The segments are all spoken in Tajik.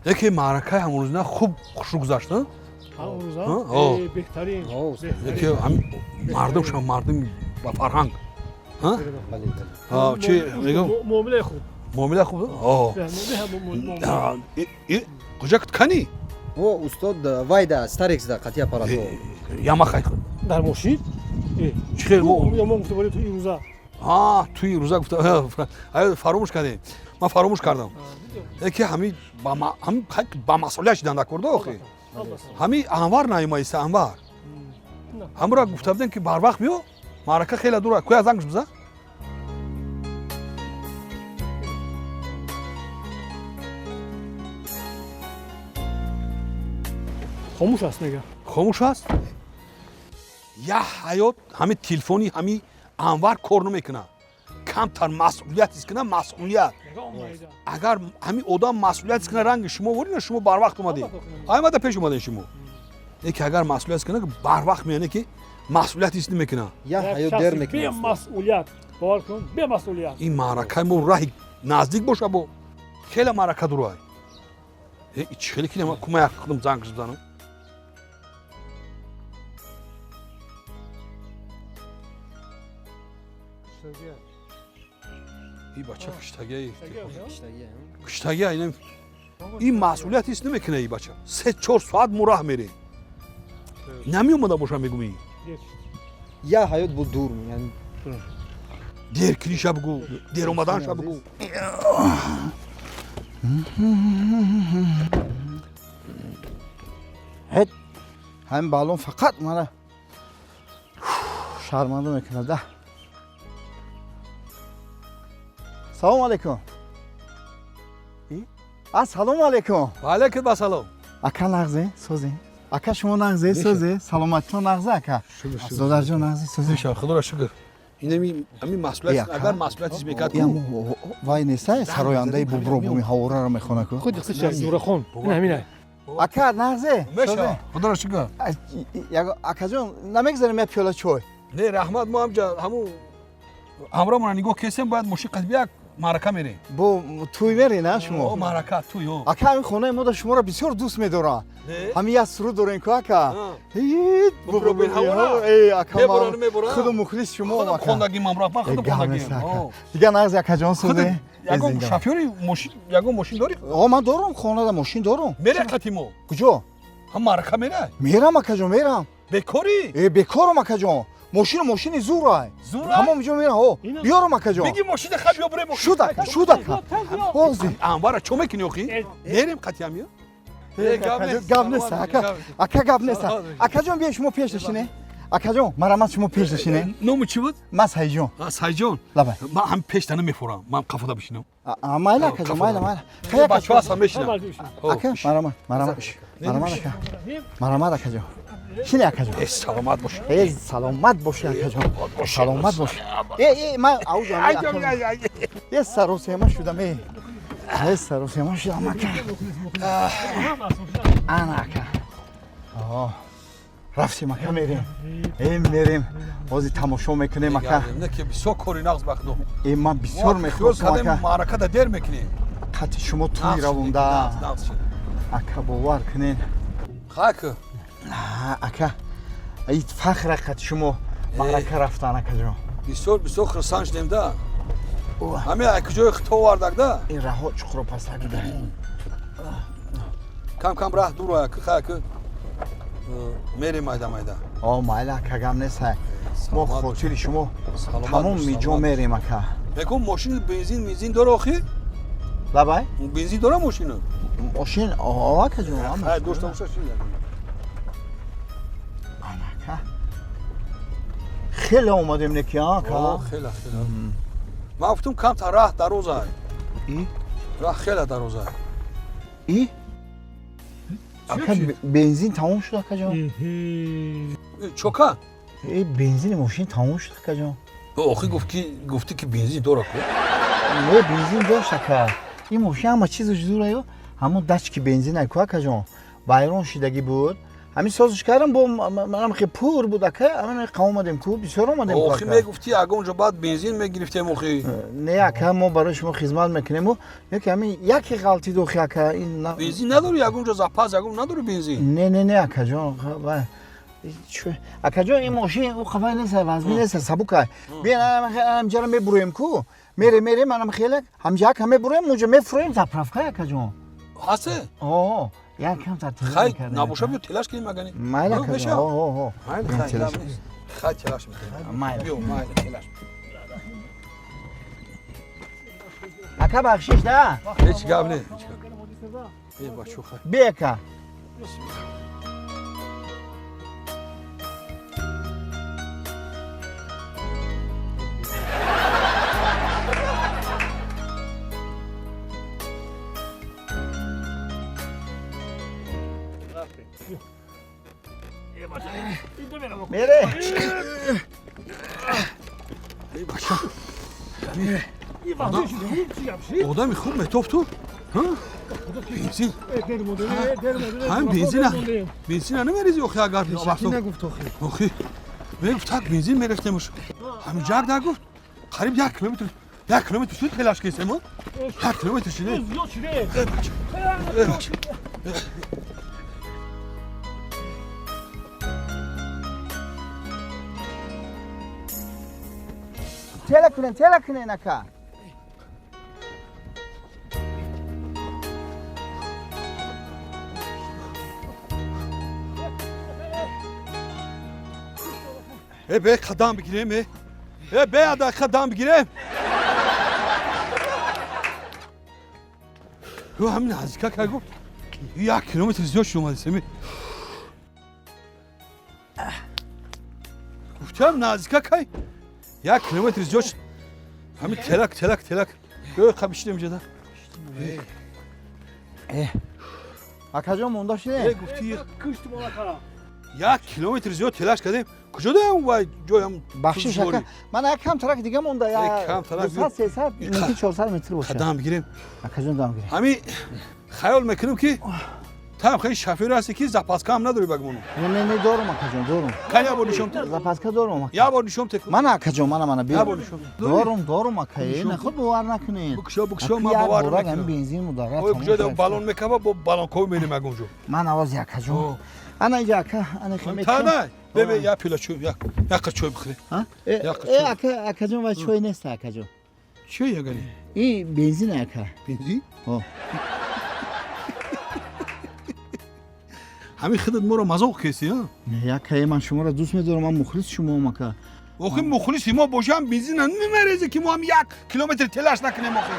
Яке маъракаи ҳамрӯзина хуб хушрӯ гузашт. Ҳамрӯза беҳтарин. Яке мардумшам мардуми ба фарҳанг. Чи мегӯм? Муомилаи хуб. Муомила хуб? Куҷа кани? О, устод, вайда старекс да қати аппарато. Ямахай. Дар мошин? Чи хел? Мо гуфта будем туи рӯза. А, туи рӯза гуфта. Фаромӯш кардем. Ман фаромӯш кардам. Яке ҳами ба масъулият шидан дакорда охи. Ҳами Анвар наёмаиста, Анвар. Ҳамура гуфта будем ки барвақт биё, маърака хеле дур. Куя зангш биза? Хомӯш аст мега. Хомӯш аст? Я ҳаёт ҳами телефони ҳами Анвар кор намекунад. Камтар масъулият ҳис кунад, масъулият. Агар ҳами одам масъулият ҳис кунад, ранги шумо ворина, шумо барвақт омадед. Аймада пеш омадем шумо. Яке агар масъулият ҳис кунад, барвақт меяне ки масъулият ҳис намекунад. Я ҳаёт дер мекунад. Бемасъулият. Бовар кун, бемасъулият. Ин маъракаи мо раҳи наздик боша бо. Хеле маърака дурай. Чи хеле ки кумаяк худам занг бизанам. И бача киштагия, киштагия, ин масъулият ҳис намекунад и бача. 3-4 соат мо раҳ мерем. Намеомада боша мегӯм. Я ҳаёт бу дур. Дер кириша бугӯ, дер омаданша бугӯ. Ҳет, ҳамин баллон фақат мана шарманда мекунад да. Салом алейкум. Ассалому алейкум. Ва алейкум ассалом. Ака нағзе, созе. Ака шумо нағзе, созе. Саломатитон нағзе ака. Додарҷон нағзе, созе. Худоро шукр. Инами ами масъулият, агар масъулият ҳис мекард. Вай неста, сарояндаи бубро буми ҳавораро мехона ку. Худ қисса Нурахон. Ин ҳамина. Ака нағзе, созе. Худоро шукр. Акаҷон, намегзарем як пиёла чой? Не, раҳмат, мо ҳамҷа ҳаму ҳамроҳмона нигоҳ кесем, бояд мошин қадби як маърака мерем. Бо туй мере на шумо? Маърака туй. Ака, ҳамин хонаи мода шуморо бисёр дӯст медорам. Ҳамин як суруд дорем ку ака. Худу мухлис шумо. Хондагим ҳамроҳ, ман худам хондагим. Дигар нағзи акаҷон, суде. Ягон шофёри мошин, ягон мошин дорӣ? О, ман дорам, хонада мошин дорам. Мере қати мо? Куҷо? Ҳам маърака мерай? Мерам акаҷон, мерам. Бекорӣ? Э, бекорам акаҷон. Мошин мошини зурай. Зурай? Ҳамон ҷо мерам. О, биёрам акаҷон. Биги мошина хаб биё бурем. Шуд ака, шуд ака. Ҳозир. Анвара чо мекунӣ охи? Мерем қати ҳам ё? Гап нест ака. Ака гап нест. Акаҷон, биё шумо пеш нишине. Акаҷон, марамат шумо пеш нишине. Номи чӣ буд? Ман Сайҷон. Сайҷон. Лабай. Ман ҳам пештана мефурам. Ман қафода бишинам. Майла акаҷон, майла, майла. Бачаҳо ҳастан мешинам. Ака, марамат, марамат. Марамат ака. Марамат акаҷон. Шине акаҷон. Э, саломат бош. Э, саломат боши акаҷон. Саломат бош. Э, э, ман ауҷам. Э, саросема шудам, э. Э, саросема шудам ака. Ана ака. О. Рафтем ака, мерем. Э, мерем. Ҳозир тамошо мекунем ака. Не ки бисёр кори нағз бахно. Э, ман бисёр мехостам ака. Маъракада дер мекунем. Қати шумо туй равонда. Ака, бовар кунен. Хак. Ака, ай фахр қати шумо маърака рафтан акаҷон. Бисёр бисёр хурсанд шудем да. Ҳами ай куҷои хито овардак да? Ин раҳо чуқуро пастак буда. Кам кам раҳ дур ая хак мерем майда майда. О, майла ака, гап нест. Мо хотири шумо тамоми ҷо мерем ака. Мегӯм мошин бензин мизин дора охи? Лабай? Бензин дора мошина? Мошин, о, акаҷон. Хай дошта боша шин. Ака. Хеле омадем неки ака. Хеле, хеле. Ман гуфтам камтар раҳ дарозай. Раҳ хеле дарозай. И? Ака, бензин тамом шуд акаҷон. Чока? Э, бензини мошин тамом шуд акаҷон. Охи гуфти ки бензин дора ку? Не, бензин дошт ака. Ин мошин ҳама чизаш зураю, ҳамон дачки бензин ай ку акаҷон. Вайрон шидагӣ буд. Ҳамин созиш кардам, бо манам хе пур буд ака, ҳамин қа омадем ку, бисёр омадем ку. Охи мегуфтӣ, ага онҷо баъд бензин мегирифтем охи. Не ака, мо барои шумо хизмат мекунем, яке ҳамин яке ғалтид охи ака. Бензин надорӣ ягон ҷо запас, ягон надорӣ бензин? Не, не, не акаҷон, акаҷон, ин мошин ӯ қафай нест, вазни нест, сабука. Биё ҳамҷара мебуроем ку, мерем, мерем, манам хеле ҳамҷа яка мебуроем, онҷо мефуроем заправка акаҷон. Ҳасте? О, як камтар тела. Хай, набоша биё телаш кунем агани. Майли акаҷон. О, о, о. Майли, хай, хай телаш мекунем. Майли. Биё, майли телаш. Ака бахшиш да? Ҳеч гап не, ҳеч гап. Э, бачо, хай. Биё ака. Мере. Одами хуб метоб ту? Бензин. Ҳам бензина. Бензина намерези охи агар нагуфт охи. Охи. Мегуфт так бензин мерехтемуш. Ҳамин ҷак нагуфт. Қариб 1 километр, 1 километр шуд телаш кесем. 1 километр шуд. Тела кунен, тела кунен ака. Э, бе қадам бигирем, э. Э, бе ада қадам бигирем. Ю ҳамин наздика ка гуфт. 1 километр зиёд шуд омади семи. Гуфтам наздика кай. 1 километр зиёд шуд. Ҳамин телак, телак, телак. Ё қабишидем ҷада. Э. Акаҷон монда шуде? Э, гуфти 1 километр зиёд телаш кардем. Куҷо даям вай ҷоям? Бахшиш ака, ман як кам тарак дига монда, я 200, 300, мумкин 400 метр бошад. Қадам бигирем. Акаҷон дам бигирем. Ҳамин хаёл мекунем ки там хеле шофёр ҳасти ки запаска ҳам надорӣ багмону. Не, не, не, дорум акаҷон, дорум. Кан як бор нишон те. Запаска дорум ака. Як бор нишон те. Мана акаҷон, мана, мана, Як бор нишон. Дорум, дорум ака. Не худ бовар накунед. Букшо, букшо, ман бовар намекунам. Бензин мударат. Ой, куҷо да баллон мекаба, бо баллонкови мерем ягон ҷо. Ман аваз акаҷон. Ана инҷа ака, ана хе мекунам. Та на, бе як пила чой, як як чой бихӯре. Э, ака, акаҷон, вай чой нест акаҷон. Чой ягани? И бензин ака. Бензин? Ҳо. Ҳамин худат моро мазоқ кеси, ҳа? Не, ака, ман шуморо дӯст медорам, ман мухлиси шумоам ака. Охи мухлиси мо бошам, бензина намерезе ки мо ҳам 1 километр телаш накунем охи.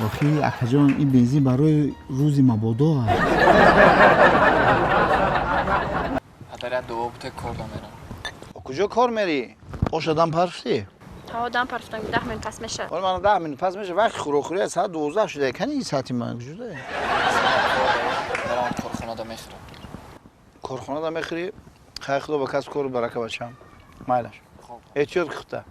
Охи акаҷон, ин бензин барои рӯзи мабодо аст. Падарят дуо буте, кор дамерам. Куҷо кор мерӣ? Ош одам парфтӣ? Та одам парфтам, 10 минут пас меша. Ҳол мана 10 минут пас меша, вақти хӯрокхӯрӣ соат 12 шуда. Кани ин соати ман куҷо? Мерам корхонада мехӯрам. Корхонада мехӯрӣ? Хай, худо ба касб кору барака бачам. Майлаш. Эҳтиёт худта.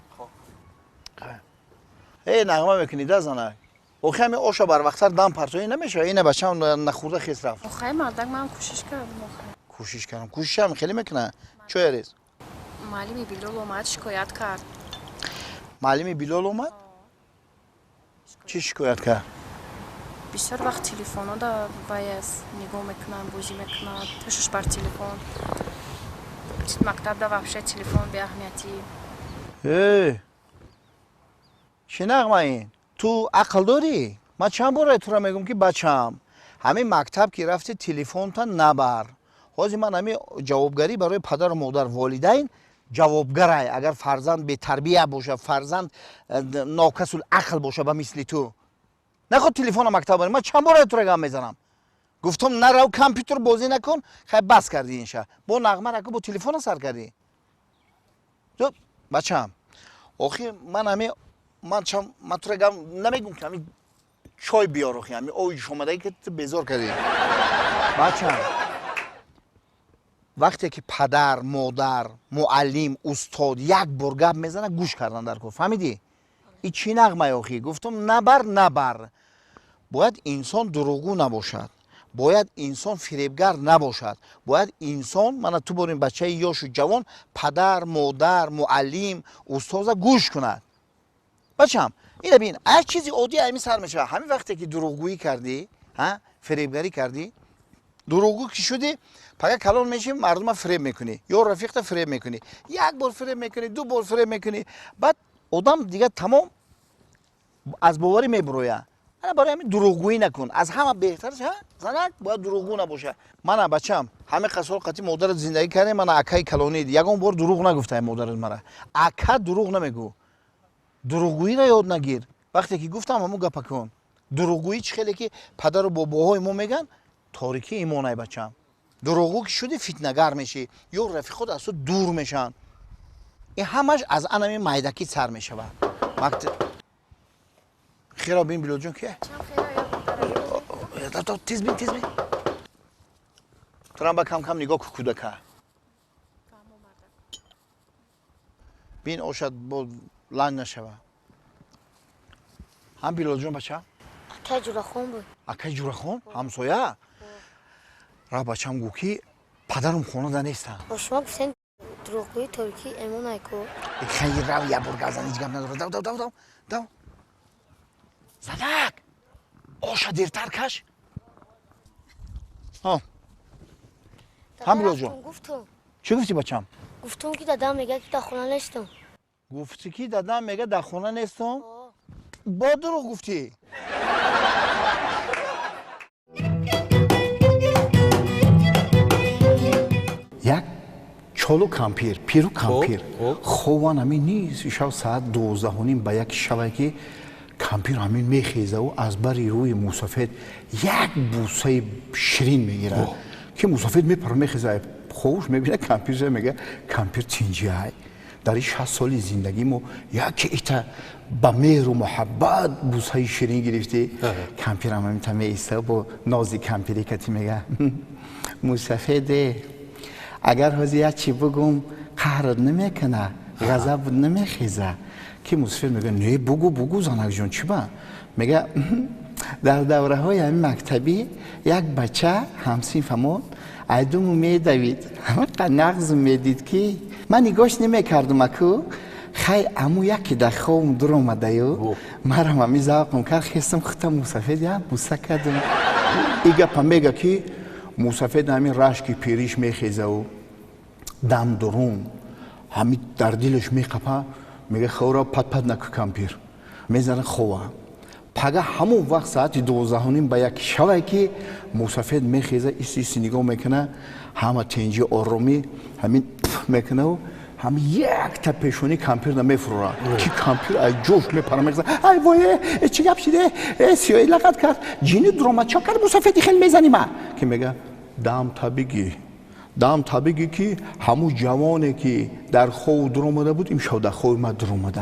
Эй, нағма мекунӣ да занак. Охи ҳами оша барвақттар дам партоӣ намешава. Ина бачам нахӯрда хес рафт. Охай мардак, ман кӯшиш кардам охай. Кӯшиш кардам. Кӯшишам хеле мекуна. Чой рез. Муаллими Билол омад, шикоят кард. Муаллими Билол омад? Чӣ шикоят кард? Бисёр вақт телефонода вай аст, нигоҳ мекунад, бозӣ мекунад, ташуш бар телефон. Мактабда вообще телефон беаҳамиятӣ. Э! Чӣ нағма ин? Ту ақл дорӣ? Ман чанд бора тура мегӯм ки бачам, ҳамин мактаб ки рафти телефонта набар. Ҳозир ман ҳамин ҷавобгарӣ барои падару модар, волидайн ҷавобгарай. Агар фарзанд бетарбия боша, фарзанд нокасул ақл боша ба мисли ту. Наход телефона мактаб барӣ. Ман чанд бора тура гап мезанам. Гуфтам нарав компютер бозӣ накун, хай бас кардӣ инша. Бо нағма раку бо телефона сар кардӣ. Бачам, охи ман ҳамин ман чам ман тура гап намегум ки ҳамин чой биёр, охи ҳамин ои ҷӯшомадагӣ ки ту безор кардӣ. Бачам, вақте ки падар, модар, муаллим, устод як бор гап мезанад, гӯш кардан дар кор. Фаҳмидӣ? И чӣ нағмай охи? Гуфтам набар, набар. Бояд инсон дурӯғгӯ набошад. Бояд инсон фиребгар набошад. Бояд инсон, мана ту борин бачаи ёшу ҷавон, падар, модар, муаллим, устоза гӯш кунад. Бачам, ина бин, як чизи оддӣ ҳамин сар мешавад. Ҳамин вақте ки дурӯғгӯӣ кардӣ, ҳа, фиребгарӣ кардӣ, дурӯғгӯ ки шудӣ, пага калон мешӣ, мардума фиреб мекунӣ, ё рафиқта фиреб мекунӣ. Як бор фиреб мекунӣ, ду бор фиреб мекунӣ, баъд одам дигар тамом аз боварӣ мебурояд. Ана барои ҳамин дурӯғгӯӣ накун. Аз ҳама беҳтараш, ҳа, занак бояд дурӯғгӯ набошад. Мана бачам, ҳамин қасол қати модарат зиндагӣ кардем, мана акаи калонӣ, ягон бор дурӯғ нагуфтаи модарат мара. Ака дурӯғ намегӯ. Дурӯғгӯиро ёд нагир. Вақте ки гуфтам, ҳамун гапа кун. Дурӯғгӯӣ чӣ хеле ки падару бобоҳои мо мегӯянд, торикии имон ай бачам. Дурӯғгӯ ки шудӣ, фитнагар мешӣ, ё рафиқот аз ту дур мешаванд. Ин ҳамаш аз анами майдакӣ сар мешавад. Херо бин, Билолҷон, ки тез бин, тез бин. Турам ба кам кам нигоҳ ку кӯдака. Бин, ошад бо ланг нашава. Ҳам Билолҷон бача? Акаи Ҷурахон буд. Акаи Ҷурахон? Ҳамсоя? Ра бачам, гӯ ки падарам хонада нестанд. Бо шумо гуфтем дурӯғгӯи торикии эмон айко. Хайр, рав, як бор гап зан, ҳеҷ гап надорад. Дав, дав, дав, дав, дав. Занак! Оша дертар каш. Ҳа. Ҳам Билолҷон. Гуфтум. Чӣ гуфтӣ бачам? Гуфтум ки дадам мега ки дар хона нестам. Гуфтӣ ки дадам мега дар хона нестам? Бо дурӯғ гуфтӣ. Як чолу кампир, пиру кампир. Хован ҳамин ниси шав соат 12:30 ба як шаве ки кампир ҳамин мехезаву аз бари рӯи мусафед як бусаи ширин мегирад. Ки мусафед мепара, мехеза, ховуш мебина кампир, зе мега кампир тинҷиай. Дар ин 60 соли зиндагӣ мо яке ита ба меҳру муҳаббат бусаи ширин гирифтӣ. Кампирам ҳамин та меиста бо нози кампирӣ кати мега мусафеде, агар ҳозир як чӣ бугум, қаҳрат намекуна, ғазаб намехеза. Ки мусафед мега не, бугу, бугу, занакҷон, чӣ ба? Мега дар давраҳои ҳамин мактабӣ як бача ҳамсинфамон айдуму медавид, ҳамақа нағзу медид ки ман нигоҳш намекардум аку, хай аму яке дар хобам дур омадаю, марам ҳамин завқам кард, хестам худам мусафед як буса кардум. И гапа мега ки мусафед ҳамин рашки пириш мехезаву дам дурун ҳамин дар дилаш меқапа, мега ховра пат-пат наку кампир. Мезана хова. Пага ҳамон вақт соати 12:30 ба як шаве ки мусафед мехеза, иси иси нигоҳ мекуна, ҳама тинҷи оромӣ, ҳамин мекунаву ҳами якта пешонӣ кампирна мефурора. Ки кампир ай ҷош мепара, мехеза, ай вой, э, чӣ гап шиде, э, сиёҳи лақат кард, ҷини дуромад, чо кард мусафеди хел мезани ма? Ки мега дам табигӣ, дам табигӣ ки ҳамун ҷавоне ки дар хову дуромада буд, имшав дар хови ма дуромада.